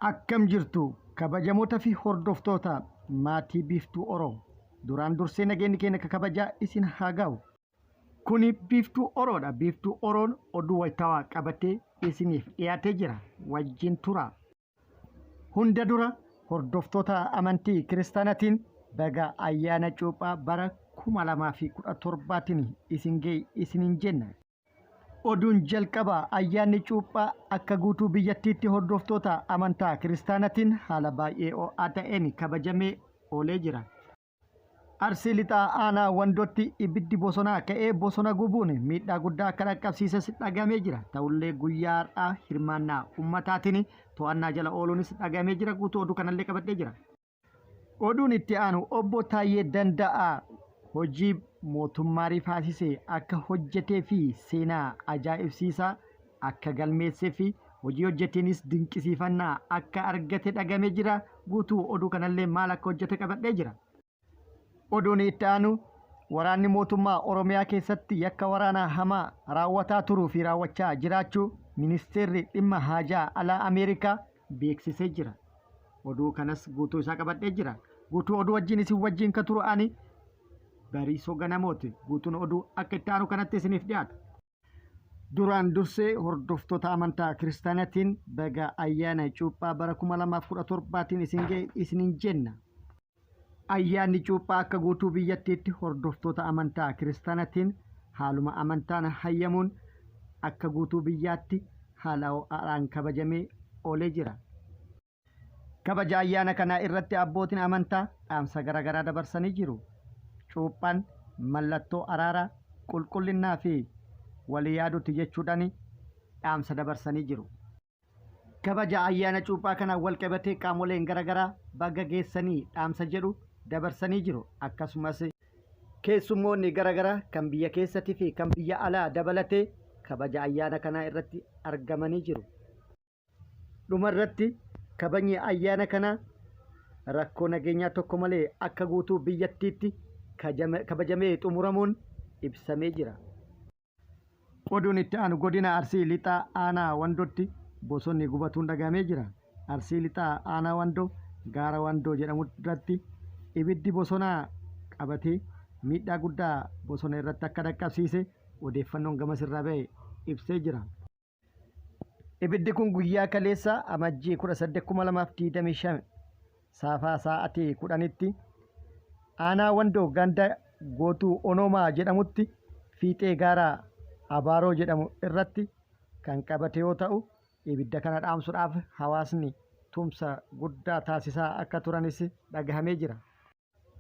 Akkam jirtu kabajamoota fi hordoftoota maatii Biiftuu Oro. Duraan dursee nageenyi keenya ka kabajaa isin haa ga'u. Kuni Biiftuu Oroodha. Biiftuu Oroon oduu wayitaawaa qabatee isiniif dhiyaatee jira. Wajjin tura. Hunda dura hordoftoota amantii kiristaanatiin baga ayyaana cuuphaa bara 2017tiin isin ga'e isiniin jenna. Oduun jalqaba ayyaanni cuuphaa akka guutuu biyyattiitti hordoftoota amantaa kiristaanatiin haala baay'ee ho'aa ta'een kabajamee oolee jira. Arsii Lixaa Aanaa Wandootti ibiddi bosonaa ka'ee bosona gubuun miidhaa guddaa akka dhaqqabsiises dhagahamee jira. Ta'ullee guyyaa har'aa hirmaannaa ummataatiin to'annaa jala ooluunis dhagahamee jira. Guutuu oduu kanallee qabadhee jira. Oduun itti aanu obbo Taayyee Danda'aa hojii mootummaa rifaasise akka hojjetee fi seenaa ajaa'ibsiisaa akka galmeessee fi hojii hojjeteenis dinqisiifannaa akka argate dhagahame jira. Guutuu oduu kanallee maal akka hojjete qabadhee jira. Oduun itti aanu waraanni mootummaa Oromiyaa keessatti yakka waraanaa hamaa raawwataa turuu fi raawwachaa jiraachuu ministeerri dhimma haajaa alaa Ameerikaa beeksisee jira. Oduu kanas guutuu isaa qabadhee jira. Guutuu oduu wajjin isin wajjin ka turu ani Bariisoo Ganamooti. Guutuun oduu akka itti aanu kanatti isiniif dhiyaata. Duraan dursee hordoftoota amantaa kiristaanatiin baga ayyaana cuuphaa bara 2017tiin isin ga'e isinin jenna. Ayyaanni cuuphaa akka guutuu biyyattiitti hordoftoota amantaa kiristaanatiin haaluma amantaan hayyamuun akka guutuu biyyaatti haala ho'aadhaan kabajamee oolee jira. Kabaja ayyaana kanaa irratti abbootiin amantaa dhaamsa garaagaraa dabarsanii jiru. Cuuphaan mallattoo araaraa, qulqullinnaa fi walii yaaduuti jechuudhaan dhaamsa dabarsanii jiru. Kabaja ayyaana cuuphaa kanaan walqabatee qaamoleen garaagaraa baga geessanii dhaamsa jedhu dabarsanii jiru. Akkasumas keessummoonni garaagaraa kan biyya keessatii fi kan biyya alaa dabalatee kabaja ayyaana kanaa irratti argamanii jiru. Dhuma irratti kabajni ayyaana kanaa rakkoo nageenyaa tokko malee akka guutuu biyyattiitti kabajamee xumuramuun ibsamee jira. Oduun itti aanu godina Arsii Lixaa Aanaa Wandootti bosonni gubatuun dhagahamee jira. Arsii Lixaa Aanaa Wandoo gaara Wandoo jedhamu irratti ibiddi bosonaa qabatee miidhaa guddaa bosona irratti akka dhaqqabsiise odeeffannoon gamas irraa ba'e ibsee jira. Ibiddi kun guyyaa kaleessaa Amajjii 18,2025 saafaa sa'aatii 10tti aanaa Wandoo ganda Gootuu Onoomaa jedhamutti fiixee gaara Abaaroo jedhamu irratti kan qabate yoo ta'u, ibidda kana dhaamsuudhaaf hawaasni tumsa guddaa taasisaa akka turanis dhagahamee jira.